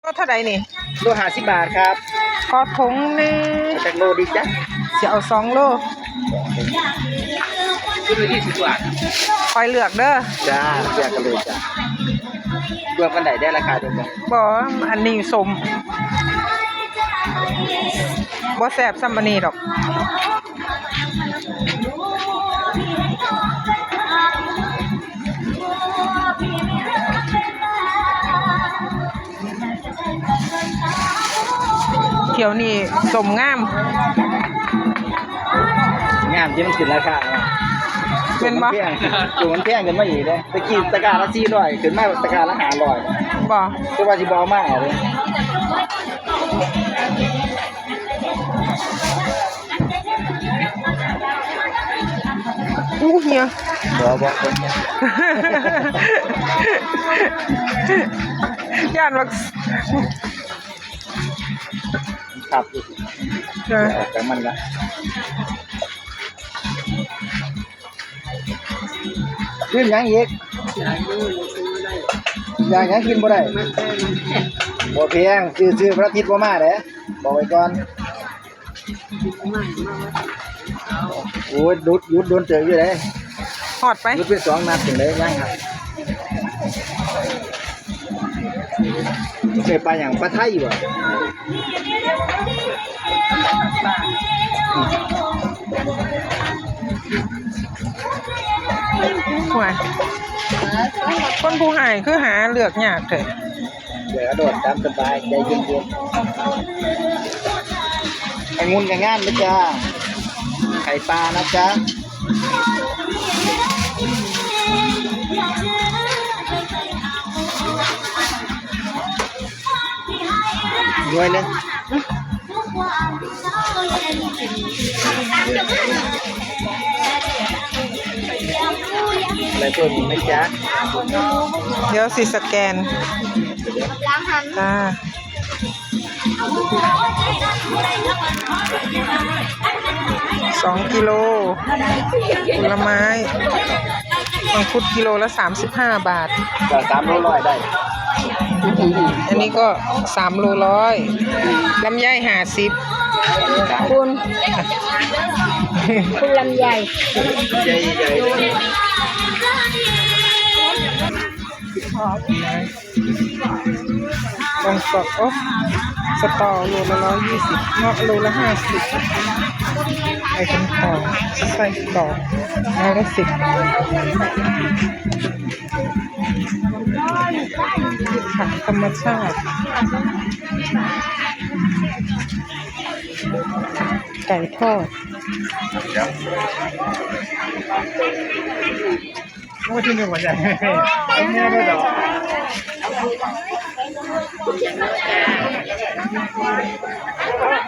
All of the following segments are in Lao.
ໂລເທົ່າໃດນີ້? ໂລຫ້າສິບບາດຄັບ. ຂໍຖົງແດ່. ເອົາຈັກໂລດີຈະ? ຊິເອົາສອງໂລ. ຊຸດລະຊາວບາດ. ຄ່ອຍເລືອກເດີ. ຈ້າ ເລືອກເອົາເລີຍຈ້າ. ລວມກັນໄດ້ເດ້ ລາຄາດຽວກັນ. ບໍ່ ອັນນີ້ສົ້ມ ບໍ່ແຊບສ່ຳອັນນີ້ດອກ. ທ່ຽວນີ້ສົ້ມງາມ ງາມຈິງ ມັນຂຶ້ນລາຄາເນາະ. ແມ່ນບໍ່? ໂຕມັນແພງຂຶ້ນມາອີກເດ້. ແຕ່ກີ້ຕະກ້າລະສີ່ຮ້ອຍ ຂຶ້ນມາຕະກ້າລະຫ້າຮ້ອຍ. ບໍ່? ຄືວ່າຊິບໍ່ເອົາມາເດ້. ອູ້ ເຫື່ອ. ບໍ່ ບໍ່ ບໍ່. ຢ້ານວ່າ ຄັບ ເອີ ອອກຈາກມັນລະ. ຊື້ຫຍັງອີກ? ຢາກຫຍັງກິນບໍ່ໄດ້? ບໍ່ແພງ ຊື້ ຊື້ວັນອາທິດບໍ່ມາເດ້ ບອກໄວ້ກ່ອນ. ໂອ້ຍ ຢຸດ ຢຸດດົນເຕີບຢູ່ເດ້. ຮອດໄປ ຢຸດໄປສອງນັດຈັ່ງໃດ ຍັງຫັ້ນ. ເອີ້ຍ ປາຫຍັງ? ປາໄທບໍ່? ໂອ້ຍ ຄົນຜູ້ໃຫ້ຄືຫາເລືອກຍາກແທ້. ເລືອກເອົາໂລດຕາມສະບາຍ ໃຈເຢັນໆ. ອະງຸ່ນກໍງາມເດີຈ້າ ໄຂ່ປານະຈ໊ະ. ໜ່ວຍໜຶ່ງ ໄດ້ເພີ່ມອີກໄໝຈ໊ະ? ດຽວຊິສະແກນ. ຈ້າ. ສອງກິໂລ ຜົນລະໄມ້ ມັງຄຸດກິໂລລະສາມສິບຫ້າບາດ. ກໍສາມໂລຮ້ອຍໄດ້. ອັນນີ້ກໍສາມໂລຮ້ອຍ ລຳໄຍຫ້າສິບ. ຄຸນ ຄຸນລຳໄຍ ໃຫຍ່ໆ ບັງກອກ ໂອ້ ສະຕໍໂລລະຮ້ອຍຍີ່ສິບ ເງາະໂລລະຫ້າສິບ ໄອ້ເປັນຂອງ ໄສ້ກອກ ໂລລະສິບ ຜັກທຳມະຊາດ ໄກ່ທອດ. ໂອ້ຍ ທີ່ໜຶ່ງວ່າໃຫຍ່ ເອົາແມ່ໄດ້ດອກ.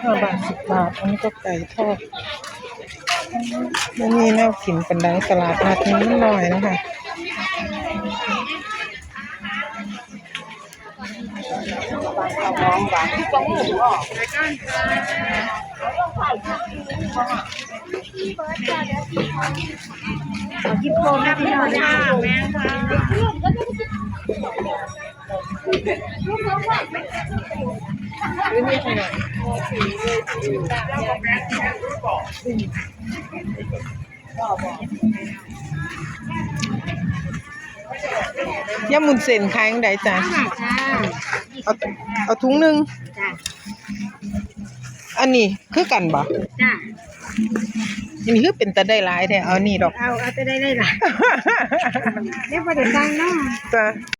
ຫ້າບາດ ສິບບາດ ອັນນີ້ກໍໄກ່ທອດ. ບໍ່ມີແນວກິນປານໃດ ຕະຫຼາດນັດນີ້ມັນນ້ອຍເນາະ. ຍຳວຸ້ນເສັ້ນຂາຍຈັ່ງໃດຈ໊ະ? ຫ້າບາດຈ້າ. ເອົາ ເອົາຖົງໜຶ່ງ. ຈ້າ. ອັນນີ້ຄືກັນບໍ່? ຈ້າ. ອັນນີ້ຄືເປັນຕາໄດ້ຫຼາຍແທ້. ເອົານີ້ດອກ. ເອົາ ເອົາແຕ່ໄດ້ຫຼາຍ. ແລ້ວບໍ່ໄດ້ສັ່ງເນາະ. ຈ້າ.